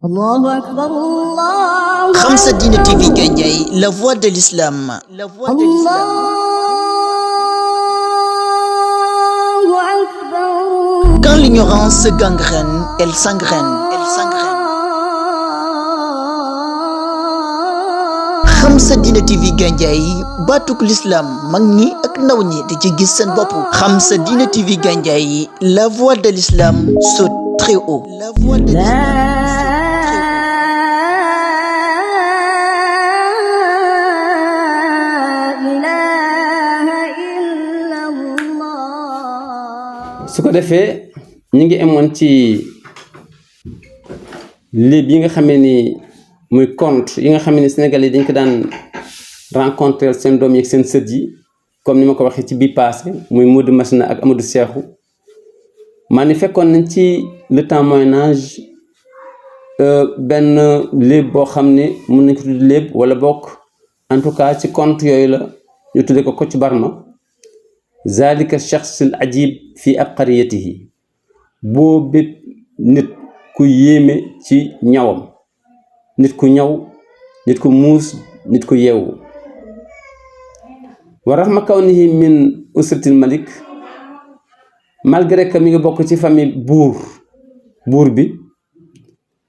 الله أكبر الله Khamsa Dine TV Gandiaye, la voix de l'islam. La voix de l'islam. الله أكبر. Quand l'ignorance gangrène, elle s'engraine. Elle s'engraine. Khamsa Dine TV Gandiaye, batuk l'islam, mag ñi ak ndaw ñi di ci gis seen bopp. Khamsa Dine TV Gandiaye, la voix de l'islam saute très haut. La voix de l'islam. su ko defee ñu ngi amoon ci léeb yi nga xamee ni muy conte yi nga xam ne Sénégalais yi dañ ko daan rencontrer seen doom yi ak seen sët yi comme ni ma ko waxee ci bii passé muy Modou Masina ak Amadou Cheikhou maa ni fekkoon nañ ci le temps moyen âge benn léeb boo xam ne mun nañ ko tudd léeb wala bokk en tout cas ci conte yooyu la ñu tuddee ko Kocc Barma zalika shakhsul ajib fi abqariyatihi boo bépp nit ku yéeme ci ñawam nit ku ñaw nit ku muus nit ku yeewu wa rahma kawnihi min usratil malik malgré que mi ngi bokk ci famille buur bi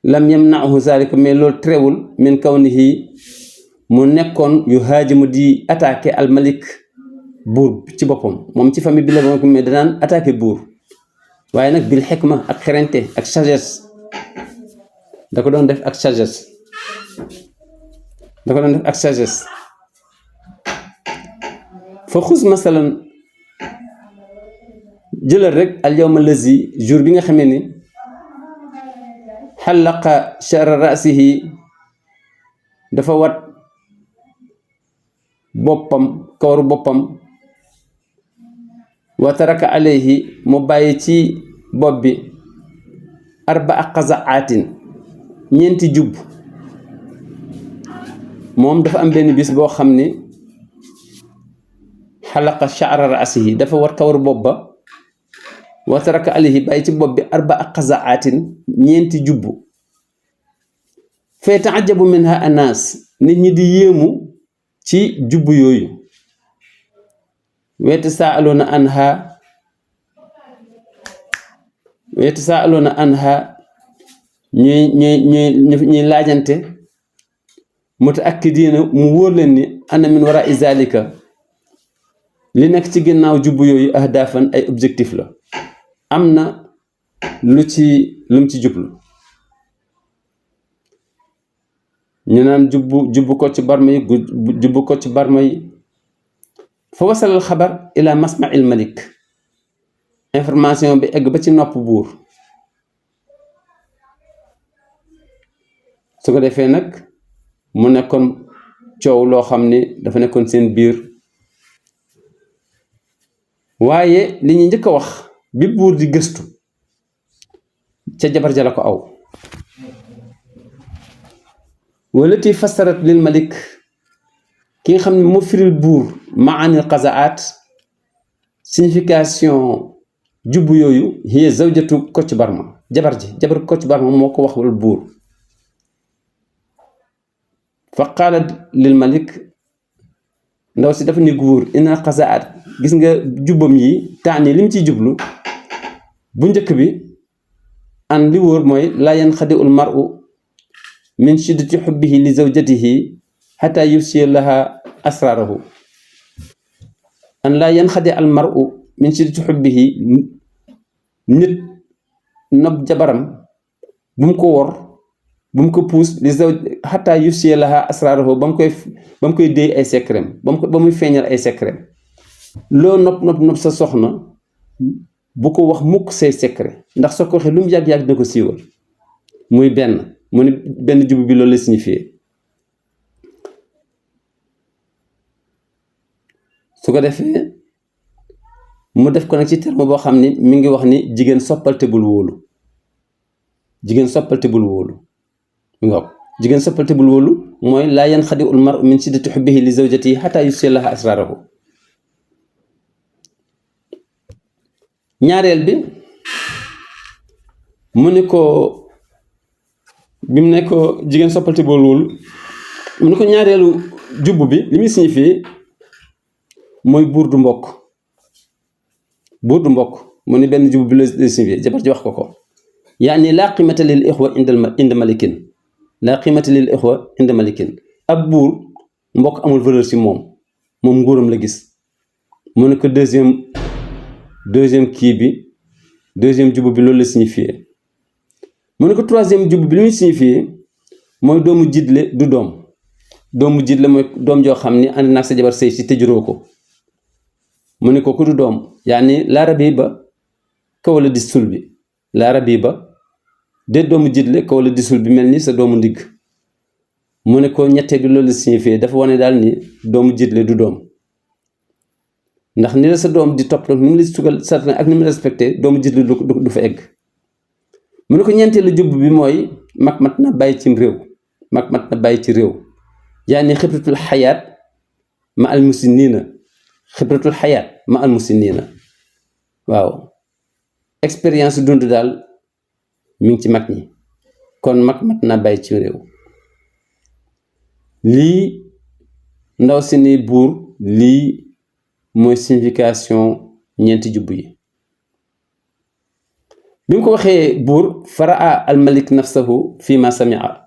lam yamna'hu zalika mais loolu terewul min kawnihi mu nekkoon yu haajimu di attaqué al malik buur ci boppam moom ci famille bi la bokk mais danaan attaqué buur waaye nag bil xikma ak xerante ak sagesse da ko doon def ak sagesse fa xus masalan jëlal rek al yawma lazi jour bi nga xamee ni xalaqa shara rasihi dafa wat boppam kawaru boppam wa taraka alayhi mu bàyyi ci bopp bi arbaa qazaatin ñeenti jub moom dafa am benn bis boo xam ni xalaqa sha'ra ra'sihi dafa war kawaru bopp ba wa taraka alayhi bàyyi ci bopp bi arbaa qazaatin ñeenti jub fa ta'ajjabu minha annaas nit ñi di yéemu ci jubbu yooyu yatasaaluna anha ñuy laajante mutaakidiina mu wóor leen ni ana min wara zalika li nekk ci ginnaaw jubbu yooyu ahdafan ay objectif la am na lu mu ci jublu ñu naan jubbu Kocc Barma yi fa wasalal xabar ila masmail malik information bi egg ba ci nopp buur su ko defee nag mu nekkoon coow loo xam ni dafa nekkoon seen biir waaye li ñu njëkk a wax bi buur di gëstu ca jabar ja la ko aw walati fasarat lil malik ki nga xam ne moo firil buur maanil qazaat signification jubbu yooyu hiya zawjatu Kocc Barma jabar Kocc Barma moo ko wax wal buur fa qaalat lil malik ndaw si dafa ni buur ina qazaat gis nga jubbam yi taani lim ciy jublu bu njëkk bi an li wóor mooy laa yanxadi ul mar'u min shiddati xubbihi li zawjatihi xataa yufsiya laha asraarahu an laa yanxadi al mar'u min shiddati xubbihi nit nopp jabaram bu mu ko wor bu mu ko puus li zawj xataa yufsiya laha asraarahu ba mu koy déy ay secret ba muy feeñal ay secret loo nopp sa soxna bu ko wax mukk say secret ndax soo ko waxee lu mu yàgg-yàgg dina ko siiwal muy mu ne benn jubbu bi loolu la signifié su ko defee mu def ko nag ci terme boo xam ni mi ngi wax ni jigéen soppal te bul wóolu jigéen soppal te bul wóolu mooy laa yanxadi ul mar'u min shiddati hubbihi li zawjatihi hatta yufsiya laha asrarahu ñaareel bi mu ne ko bi mu ne ko jigéen soppalti boolul mu ne ko ñaareelu jubb bi li muy signifié mooy buur du mbokk mu ne benn jubb bi la signifié jabar ji wax ko yaani laa qiimata lil ixwa inda malikin laa qiimata lil ixwa inda malikin ab buur mbokk amul valeur ci moom nguuram la gis mu ne ko deuxième kii bi deuxième jubb bi loolu la signifié mu ne ko troisième jubb bi li muy signifié mooy doomu jiitle du doomu jiitle mooy doom joo xam ni ànd naag sa jabar sëy si te juróo ko mu ne ko ku du doom yaani laa rabiba ka wala di sul bi laa rabiba de doomu jiitle ka wala di sul bi mel ni sa doomu ndigg mu ne ko ñettee bi loolu la signifié dafa wane daal ni doomu jiitle du doom ndax ni la sa doom di topp ni mu la sugal sartan ak ni mu respecté doomu jiitle du fa egg mu ne ko ñeenteelu jubb bi mooy mag mat na bàyyi ci réew yaani xibratul xayaat ma al musinina waaw expérience dund daal mi ngi ci mag ñi kon mag mat na bàyyi ci réew lii ndaw si ni buur lii mooy signification ñeenti jubb yi bi mu ko waxee buur faraa al malik nafsahu fi ma samia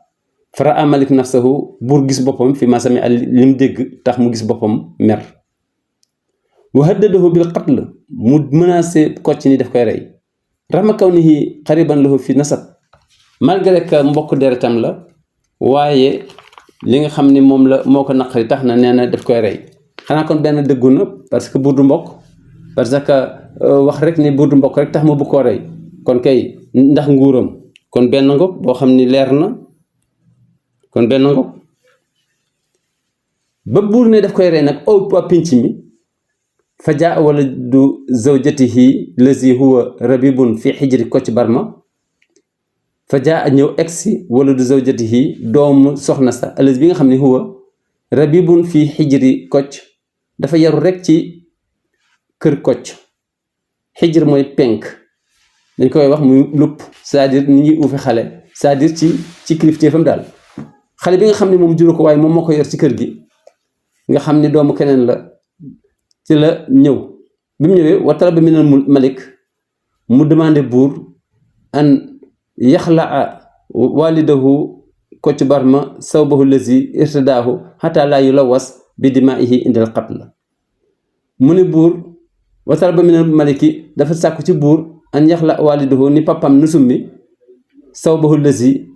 faraa malik nafsahu buur gis boppam fi ma samia li mu dégg tax mu gis boppam mer wa haddadahu bil qatl mu menacé Kocc ni daf koy rey raxma kawnihi xariban lahu fi nasab malgré que mbokk deretam la waaye li nga xam ni moom la moo ko naqari tax na nee na daf koy rey xanaa kon benn dëggu na parce que buur du mbokk parce que wax rek ni buur du mbokk rek tax ma bu koo rey kon kay ndax nguuram kon benn ngoog boo xam ni leer na kon benn ngoog ba buur ne daf koy rey nag aw pa pinc mi fa jaa waladu zawjatihi lazi huwa rabibun fi xijri Kocc Barma fa jaa ñëw egsi waladu zawjatihi doomu soxna sa alazi bi nga xam ne huwa rabibun fi xijri Kocc dafa yaru rek ci kër Kocc xijr mooy penk dañ koy wax muy lupp c'est-à-dire ni ñuy uufe xale c'est-à-dire ci kilifteefam daal xale bi nga xam ne moom juru ko waaye moom moo ko yor ci kër gi nga xam ni doomu keneen la ci la ñëw bi mu ñëwee wa talaba minal malik mu demandé buur an yaxlaa walidahu Kocc Barma sawbahu lazi irtidaahu xataa laa yulawas bi dimaihi indal qatl mu ne buur wa talaba minal maliki dafa sàkku ci buur an yaxla walidahu ni papam nu summi sawbahu lazi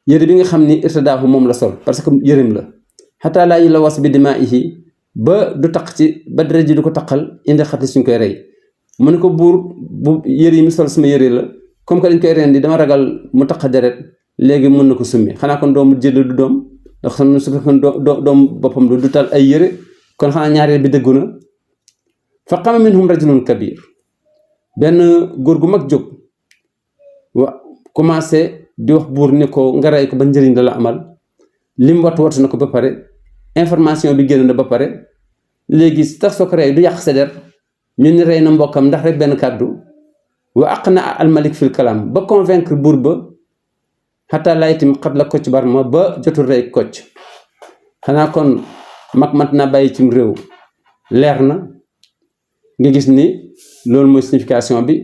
yëre bi nga xam ni irtidaahu moom la sol parce que yëreem la xataa laa yulawas bi dimaihi ba du taq ci ba deret ji du ko taqal indi xatli suñ koy rey mu ne ko buur bu yëre yi mu sol sama yëre la comme que dañ koy rendi dama ragal mu taq deret léegi mën na ko summi xanaa kon doomu jël du doom ndax su fekkoon doom boppam du tal ay yëre kon xanaa ñaareel bi dëggu na fa qama minhum rajulun kabir benn góor gu mag jóg wa commencé di wax buur ne ko nga rey ko ba njëriñ la amal lim watu na ko ba pare information bi génn na ba pare léegi tax soo ko rey du yàq sa der ñu ni rey na mbokkam ndax rek benn kàddu wa aqna al malik fil kalam ba convaincre buur ba xataa laytim xat la Kocc Barma ba jotul rey Kocc xanaa kon mag mat naa bàyyi cim réew leer na nga gis ni loolu mooy signification bi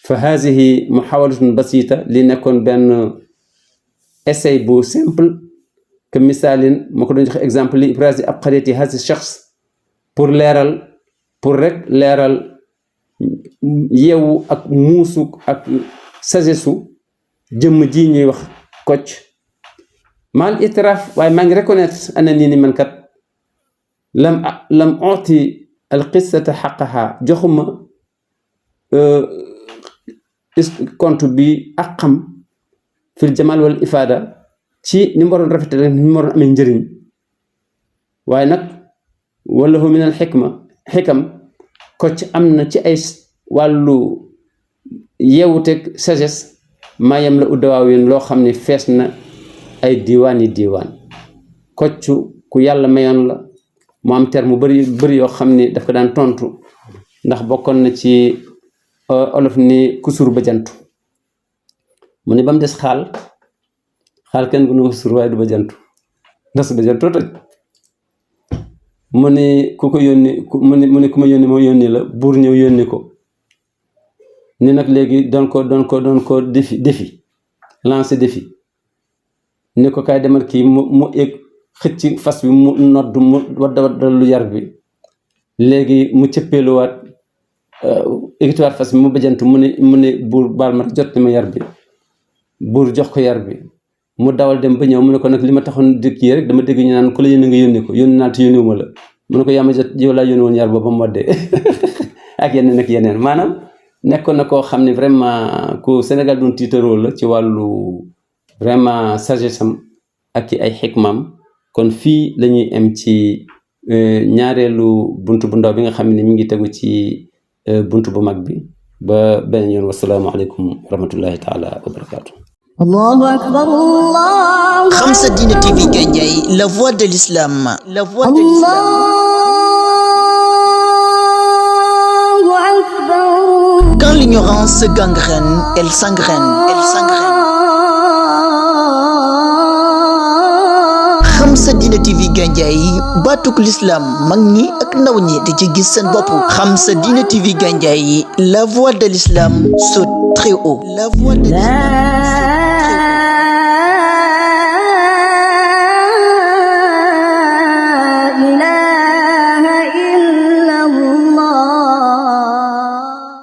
fa hazihi muhawalatun basita li nekkoon benn essai bu simple que misaalin ma ko doon joxe exemple li ibrasi ab xariti hasi shakhs pour rek leeral yeewu ak muusu ak sagesu jëmm ji ñuy wax Kocc maal itiraaf waaye maa ngi reconnaître ana nii ni man kat lam oti al qissata xaqaha joxuma compte bi ak xam fil jamal wal ifada ci ni mu waroon rafetal rek ni mu waroon amee njëriñ waaye nag wallahu min al xikam Kocc am na ci ay wàllu yeewuteeg sagesse maayam la uddawaawin loo xam ne fees na ay diiwaan Kocc ku yàlla mayoon la mu am terme mu bëri yoo xam ne daf ko daan tontu ndax bokkoon na ci olof ni kusur ba jantu mu ne ba mu des xaal xaal kenn gu nu ko sur waaye du ba jantu ndax su ba jantoo toj mu ne ku ko yónni mu ne ku ma yónni moo yónni la buur ñëw yónni ko ni nag léegi doon ko défi lancé défi ni ko kaay demal kii mu egg xëcc fas bi mu nodd mu waddalu yar bi léegi mu cëppeeluwaat egituwaat fas bi mu bajantu mu ne buur baal ma jot ni ma yar bi buur jox ko yar bi mu dawal dem ba ñëw mu ne ko nag li ma taxoon dëkk yi rek dama dégg ñu naan ku la yónni nga yónni ko yónni naa te yónniwuma la mu ne ko yaa ma jot yow laa yónni woon yar boobu ba mu waddee ak yeneen maanaam nekkoon na koo xam ne vraiment ku Sénégal doon tiitaroo la ci wàllu vraiment sagesse am ak ci ay xikmaam kon fii la ñuy am ci ñaareelu buntu bu ndaw bi nga xam ne mi ngi tegu ci buntu bu mag bi ba beneen yoon wasalaamaaleykum wa rahmatullahi taala wa barakaatu. Allahu akbar Allah. Khamsa Dina TV Gandiaye, la voix de l'islam, la voix de l'islam. Allahu akbar. Quand l'ignorance gangrène, elle s'engraine, elle s'engraine. Khamsa Dina TV Gandiaye, batuk l'islam, mag ñi ak ndaw ñi di ci gis seen bopp. Khamsa Dina TV Gandiaye, la voix de l'islam saute très haut. La voix de l'islam.